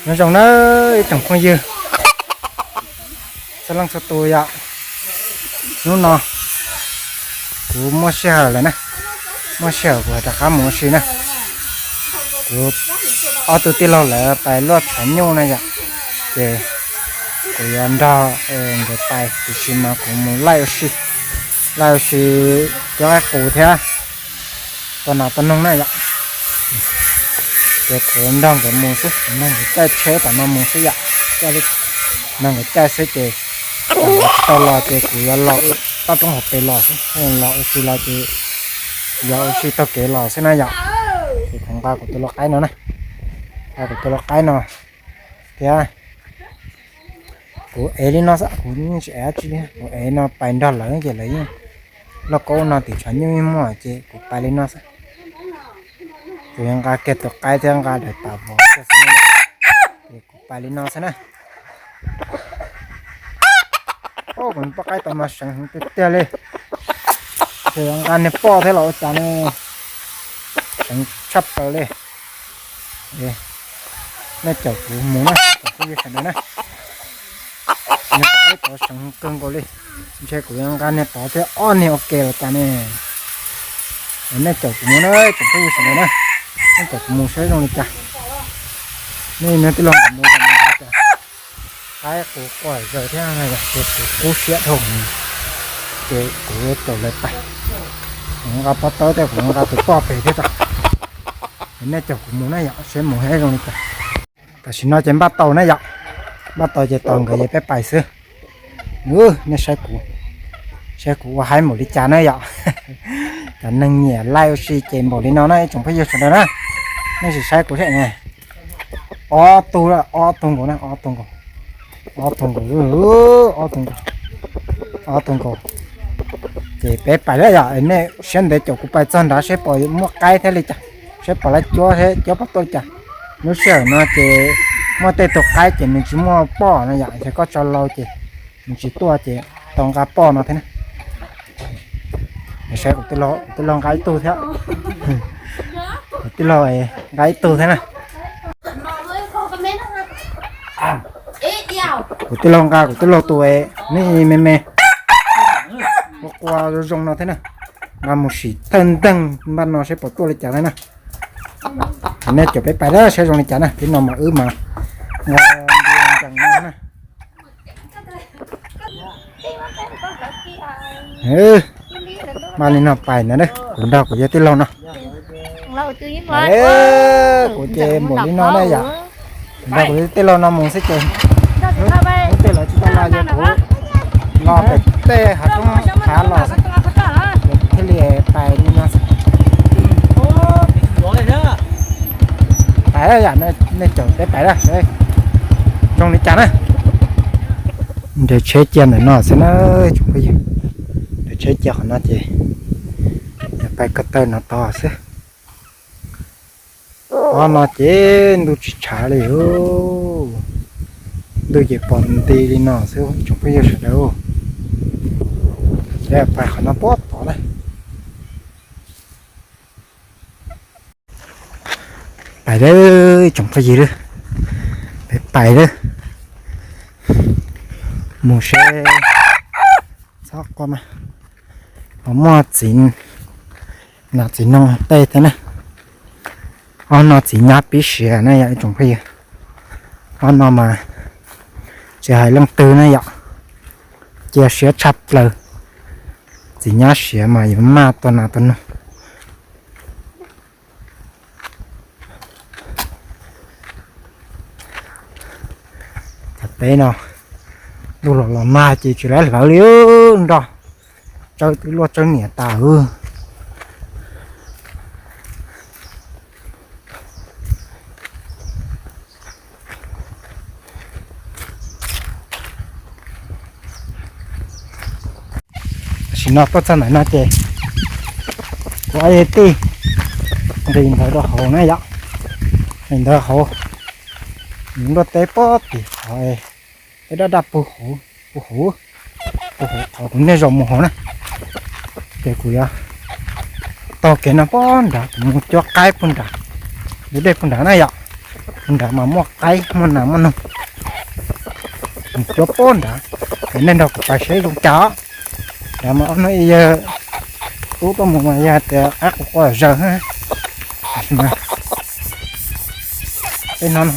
Nyob zoo nawb ib tsoom phooj ywg txhua leej txhua tus yom. Hnub no kuv muaj sij hawm lawm na, muaj sij hawm kuv rov qab mus ua si na. Kuv ob tug tij laug lawv pais luaj tshav nyuj na yom, ces kuv yuav nrog nkawd pais, tiam sis mas kuv mus laij ua si, laij ua si cov qaib qus thiab tua nas tua noog na yom. Ces kuv nrog nkawd mus xwb, nrog nkawd caij tsheb tom no mus xwb yom, nrog nkawd caij xwb ces thaum nkawd tsis tau los ces kuv yuav los toj roob hauv pes los xwb, los ua si los ces yuav ua si taug kev los xwb na yom. Ces kuv nqa kuv tus lau qaib no na, nqa kuv tus lau qaib no thiab kuv ev li no xwb, kuv yeej tsis ev dab tsi li, kuv ev no pais nrog lawv ces lawv yeej lauj kaub no tim tshav nyuj yeej muaj ces kuv pais li no xwb. Kuv yuav nqa kiag tus qaib thiab nqa daim pam vov kiag xwb na. Ces kuv pais li no xwb na. Kuv poj qaib tau mas seev heev tiag tiag li. Ces yuav nqa niag poj thiab los ua cas ne, seev tshaj plaws li. Nej caum kuv mus na, caum phooj ywg sawv daws na. Niag poj qaib tod seev kawg nkaus li, ntshe kuv yuav nqa niag tod thiab ob niag ua ke los cas ne. Nej caum kuv mus na, caum phooj ywg sawv daws na, nej caum kuv mus saib zoo li cas. Nej niag tij laug nkawd mus cas, qaib qus quaj zaws thiab, ces kuv kub siab dhau, ces kuv caum lawv pais. Kuv nqa pob tawb thiab kuv nqa tus poj pem thiab tso. Nej caum kuv mus na yom, saib mus saib zoo li cas. Tam sim no ces npaj tau na yom, npaj tau ces tos nkawd ces peb pais xwb. Nej saib kuv, saib kuv ua haib npaum li cas na yom. Cov neeg nyiam laij ua si ces npaum li no na ib tsoom phooj ywg sawv daws na. Nej sim saib kuv thiab ne, ob tug, ob tug nkaus na, ob tug nkaus, ob tug nkaus, ob tug nkaus, ob tug nkaus. Ces peb pais lawm yom, nej siab ntev caum kuv pais txog nrad saib puas muaj qaib thiab li cas, saib puas lab cuab thiab cuab puas tuaj li cas. Lub sij hawm no ces muaj tej tus qaib ces nws tsis muaj poj no yom, ces koj tso lau ces nws tsis tuaj ces tau nqa poj no thiab na. Saib kuv tij laug nqa ib tug thiab, kuv tij laug nqa ib tug thiab na. Kuv tij laug nqa kuv tij laug tus me me, qua qua zoo zoo no thiab na, nqa mus sim thawj nteeg npaj no saib puas tuaj li cas thiab na. Nej caum peb pais lawm saib zoo li cas na, tib no mas wb mas nqa nti ncees no na. Mas li no pais ntawd, kuv nrog kuv yawg tij laug no. Kuv ces npaum li no na yom, kuv nrog kuv yawg tij laug no mus xwb ces hnub twg lawv tsis tau los ces kuv los pem tej hav roob hav los xwb, thiaj li pais li no xwb. Pais yom, nej caum peb pais na, zoo li cas na. Nres tsheb cia ntawm no xwb na, tsoom phooj ywg. Nres tsheb cia qhov no ces pais ko taw no tod xwb. Qhov no ces ntuj tsis tshav li, ntuj ces pom nti li no xwb tsoom phooj ywg sawv daws. Peb pais qhov no puag tod na. Pais lawm tsoom phooj ywg, peb pais lawm. Mus seb txhob quaj mas, ho muaj txiv nas txiv noog tej thiab na. Ob no txiv nyab pib siav na yom ib tsoom phooj ywg. Ob no mas tsis hais leej twg na yom, cia siab tshaj plaws. Txiv nyab siav mas yuav maj tua nas tua noog. Thaum peb no ntuj los los nag ces tsis lawv hlawv li, nrog tsawb twb luaj tsawb niam tas. Tam sim no tuaj txog ntawm no ces kuv ob yawg tij nqis ntawd rau hauv na yom, nqis ntawd hauv, nws luaj teb pob tim qhov, teb daj daj puag hauv, puag hauv, puag hauv qhov kuv niaj zaus mus hauv na. Ces kuv yuav taug kev no puag nrad, kuv mus cuab qaib puag nrad, ua dej puag nrad na yom. Nrad mas muaj qaib muaj nas muaj noog, cuab pob nrad. Es nej nrog kuv pais saib zoo cas os. Nrad mas ob hnub ib yawg tub tuaj mus mas yog tias qaib qus quaj zaws. Tab sis mas peb hnub no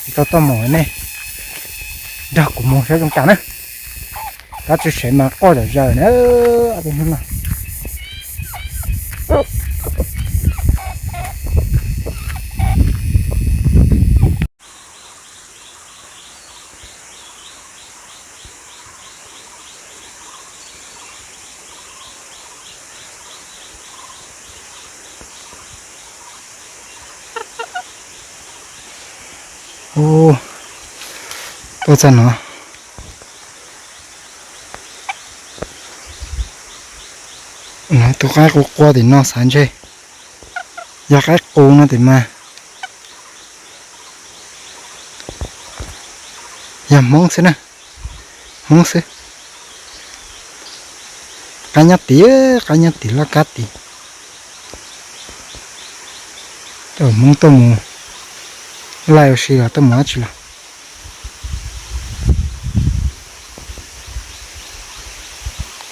tsis tau tuaj mus, nej nrog kuv mus saib zoo cas na. Tab tsis sev mas quaj zom zaws na. Ub, tuaj txog no, tus qaib qus quaj tim no xav ntshe yog qaib qus no tim mas. Yog Hmoob xwb na, Hmoob xwb. Qaib nyob tim, qaib nyob tim laj kab tid. Hmoob tuaj mus laij ua si los tuaj mus dab tsi los.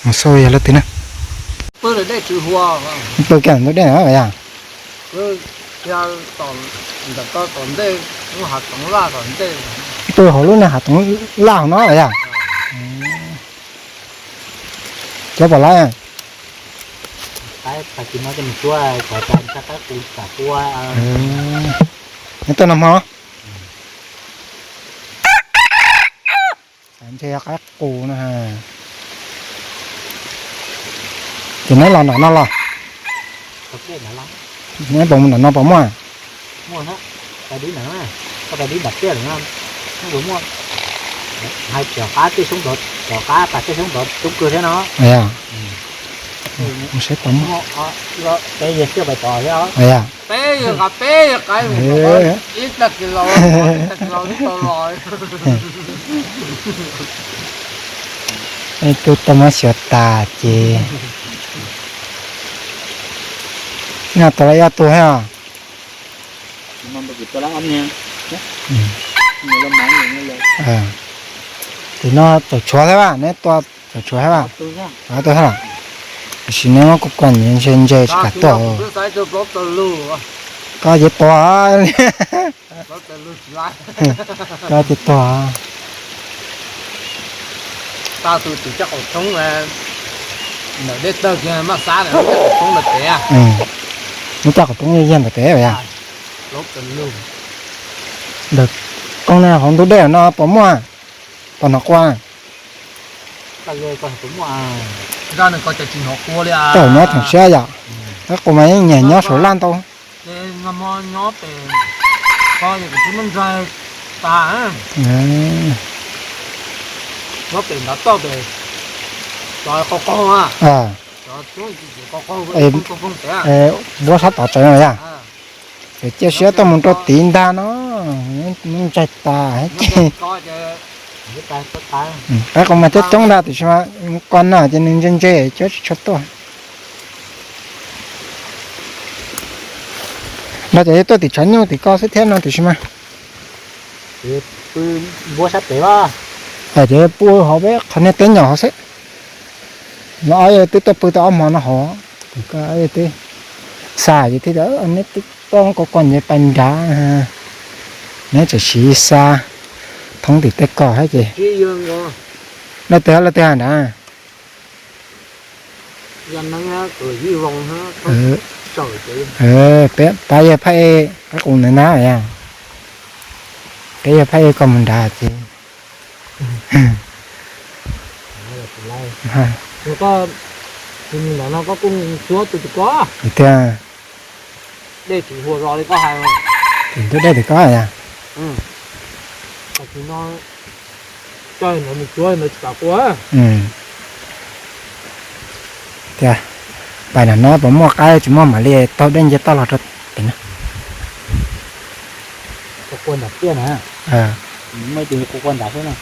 Mus xauj yog leej twg na. Pw kiag ntug dej na yog. Pw hauv lub niag hav toov laj hauv no yog. Cov pom lawm. Nws tuaj nag hmo. Ntshe yog qaib qus no. Ces neb los nram no los? Neb puas mus nram no puas muaj? Mus saib puas muaj. Ib tug tau muab xyuas tas ces no tau lawm ob tug thiab. Tim no txaus tshuav thiab, neb tua txaus tshuav thiab. Ob tug thiab. Tiam sis neb muab kuj koj nyiav ntse ntse tsis kam tuaj. Koj ces tuag. Koj ces tuag. Neb coj qhov roob yog yog ntawm pem. Ntawm koob na hauv ntug dej no puas muaj, puas hnov qua? Tau hnov tseem siab yom. Qaib qus mas yeej nyiam nyob saum laj ntau. Npuab sab tod tsawv no yog. Txawm cia siab tuaj mus rau tid ntag no, muab ntsaig tas ces. Qaib qus mas coob coob ntag tiam sis mas mus ko no ces nws ntse ntse coob tsis tshua tuaj. No ces tuaj tim tshav nyuj tim ko xwb thiab no tiam sis mas. Ces pw hauv peb qhov niag teb nyom hauv xwb. No ob yawg twb tuaj pw tau ob hmo no hauv, twb xa ces thiaj neb twb tuaj ko ko nce pais nrad. Neb tseem siv xa thoob tim tej ko thiab ces. Leej twg leej twg nrad? Pab yawg phaj ej qaib qus ntawd na yog. Peb yawg phaj ej koj mus nrad ces. Tiag. Tim ntug dej tim ko yog. Tiag, pais nram no puas muaj qaib tsis muaj mam li taug dej nce toj los rau tim no.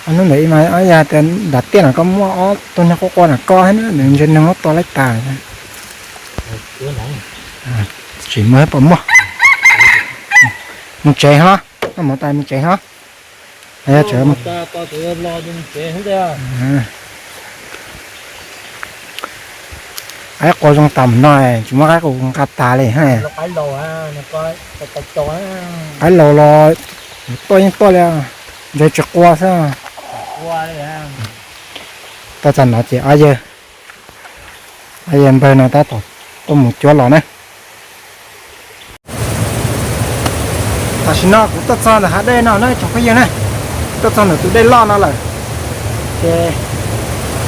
Hnub ntawd ib mas yog tias nram tiaj no koj muaj ob tug nyuag quaj quaj nram koj thiab na, nws ntse neeg muab tua laib tas. Tsis muaj puas muaj. Mus tsev hlo. Mus tas me tsev ho. Qaib qua zoo tas mus no, tsis muaj qaib qua nqa tas li. Qaib laus los tuaj yeej tuaj li, ntses tsis qua xwb. Tuaj txog no ces ob yawg, ob yawg npawg no tab tom tuaj mus cuab los na. Tam sim no kuv tuaj txog ntawm hav dej no na tsoom phooj ywg na, tuaj txog ntawm tus dej loj no lawm. Ces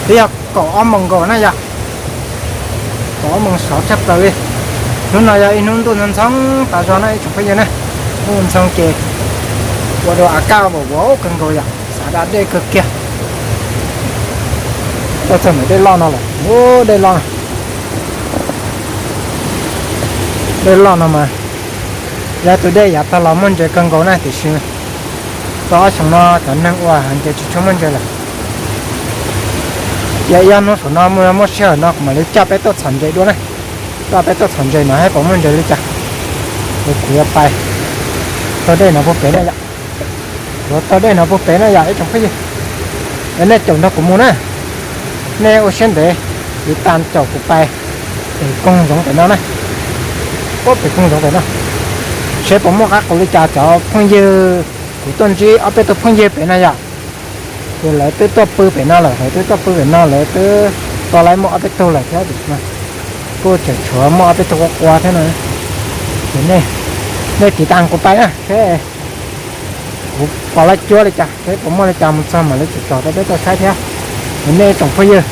twb yog kaum ob moos nkaus na yom, kaum ob moos sov tshaj plaws li. Hnub no yog ib hnub ntuj ntxhoo ntxhoo tas zog na ib tsoom phooj ywg na, ntuj ntxhoo ces ua dua av kaj vau vauv kawg nkaus yom, xav da dej kawg kiag. Tuaj txog ntawm dej loj no lawm, dej loj, dej loj no mas yog tus dej yav tag los muaj ntses kawg nkaus na tiam sis tau ob xyoos no cov neeg ua ntses tsis tshua muaj ntses lawm. Yog ib ob hnub saum no muaj sij hawm no kuv mam li coj peb tuaj txhom ntses dua na, coj peb tuaj txhom ntses no saib puas muaj ntses li cas. Kuv yuav pais taug dej no puag pem na yom, yuav taug dej no puag pem na yom ib tsoom phooj ywg. Es nej caum nrog kuv mus na, nej ua siab ntev, tiv tas caum kuv pais pem koog zoov pem no na, pem koog zoov pem no, saib puas muaj qaib qua li cas cov phooj ywg. Kuv tuaj ntsib ob peb tug phooj ywg pem no yom, ces lawv twb tuaj pw pem no lawm, lawv twb tuaj pw pem no lawv twb tau lawv muaj ob peb tug lawm thiab tiam sis kuj tseem tshuav muaj ob peb tug qua qua thiab no. Ces nej tiv tas kuv pais na seb kuv pom lawv cuab li cas, seb puas muaj li cas mus txog mam li tsom tsom rau peb tau saib thiab. Es nej tsoom phooj ywg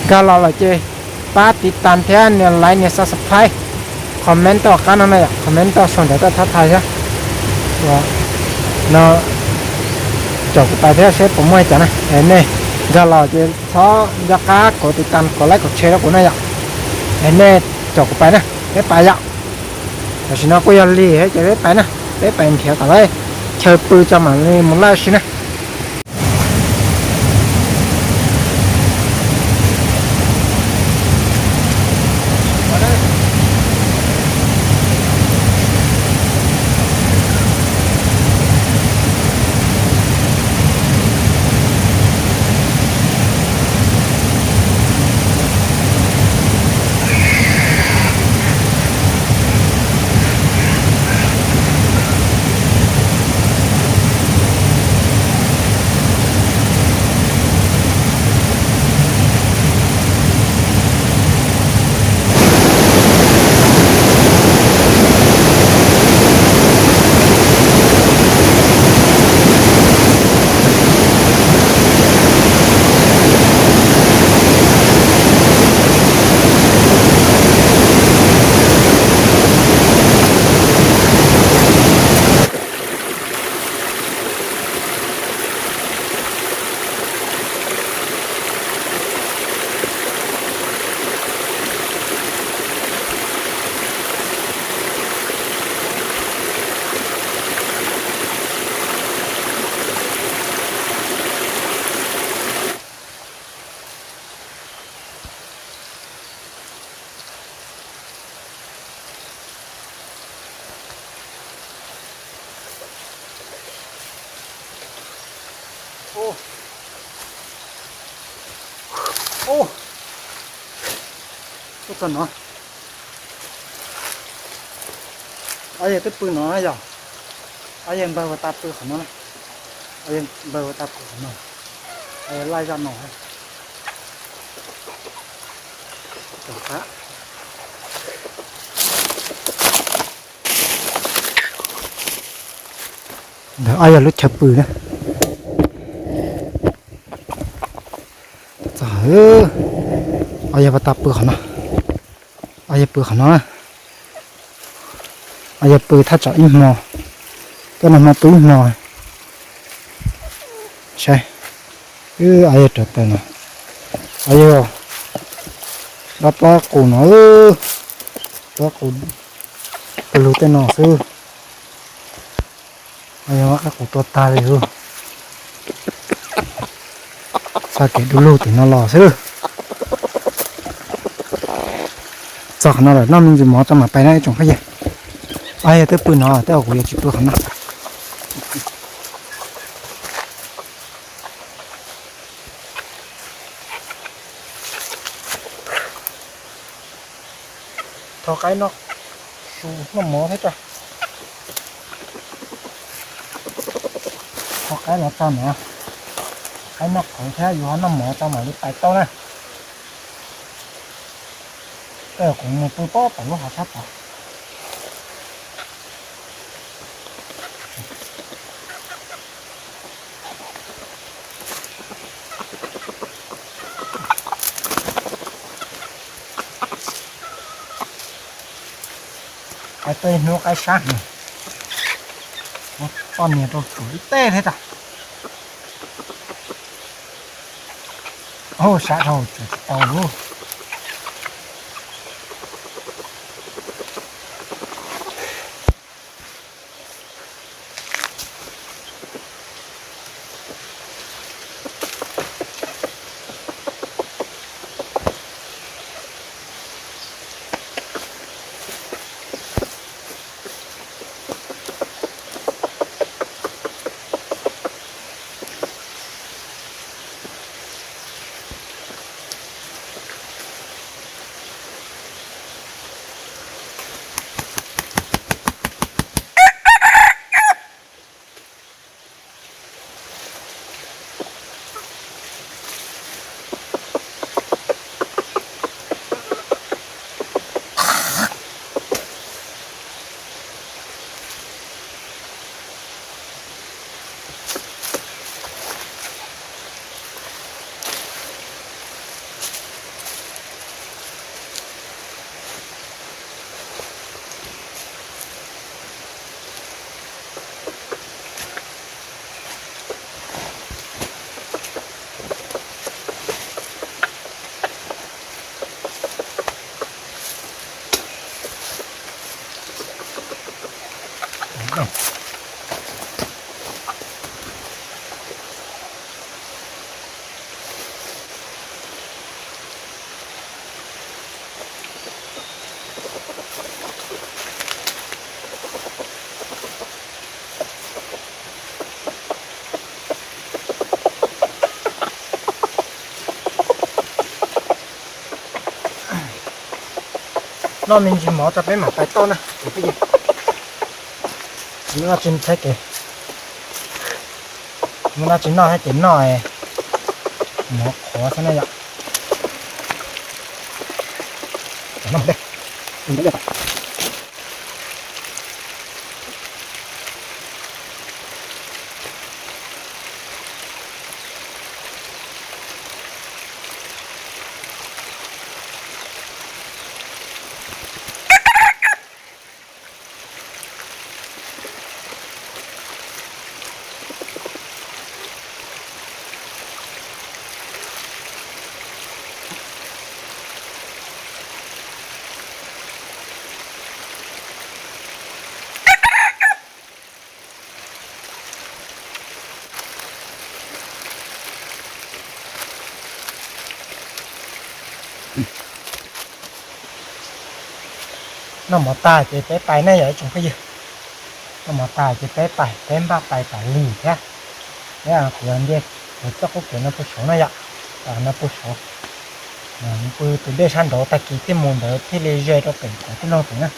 nkag los lawm ces pab tiv tas thiab nias like nias subscribe, comment tuaj qab no na yom, comment tuaj sau ntawv tuaj thab thais thiab. No caum kuv pais thiab seb puas muaj li cas na. Es nej nkag los ces txhob nco qab kom tiv tas kom like kom share rau kuv na yom. Es nej caum kuv pais na, peb pais yom. Tam sim no kuj yog lig ces peb pais na, peb pais nrhiav kom lawv chaw pw tso mam li mus laj si na. Tuaj txog no, ob yawg twb pw no yog, ob yawg npawg ua tas pw qhov no, ob yawg npawg ua tas pw qhov no, ob yawg laij zaj no. Ntawm ob yawg lub chaw pw na. Txog, ob yawg ua tas pw qhov no, ob yawg pw qhov no, ob yawg pw thaj tsam ib hmo, tuaj noj hmo pw ib hmo. Saib, ob yawg rauv taws no, ob yawg dob pob qus no, pob qus du lug tej no xwb. Ob yawg qaib qus tua tag li, txoj kev du lug tim no los xwb. Txog qhov no lawm noj me ntsis mov tso mam pais na ib tsoom phooj ywg. Ob yawg twb pw no, tej zaum kuv yuav tsis pw qhov no. Tho qaib noj su noj mov thiab tso. Tho qaib los txog no, qaib noj qhauv thiab yus ho noj mov tso mam li pais tau na. Kuv mus pw pob tom lub hav sab tod. Qaib teb hnub qaib sab heev, poj niam rau tsuam ib teg thiab tas. Sab dhau tsuam tsis tau lub. Noj me ntsis mov tso peb mam pais toj na. Noj tsis thaij kev, noj tsis noj thaij kev noj, mov qhuav xwb na yom. Noj mov tag ces peb pais ne yom ib tsoom phooj ywg. Noj mov tag ces peb pais, peb npaj pais pais lim thiab. Kuv nce, kuv txoj qub kev no puag saud na yom. No puag saud, pw tus dej sab nraud tag kis thiaj mus ntawd thiaj li ze rau pem cov tij laug pem na.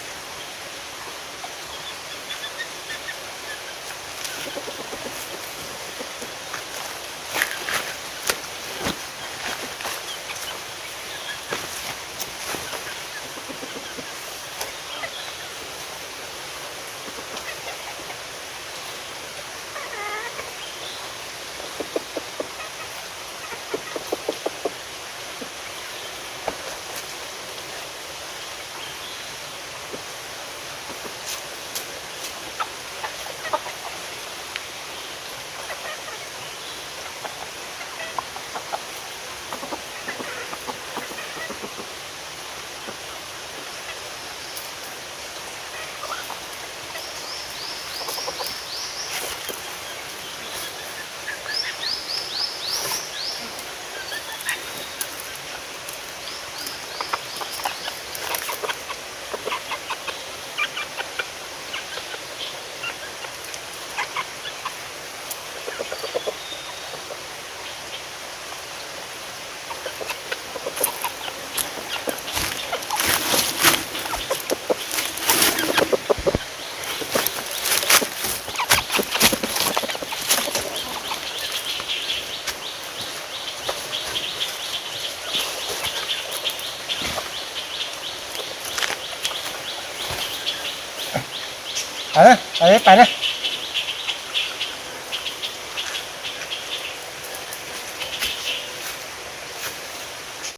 Pais na, pais na.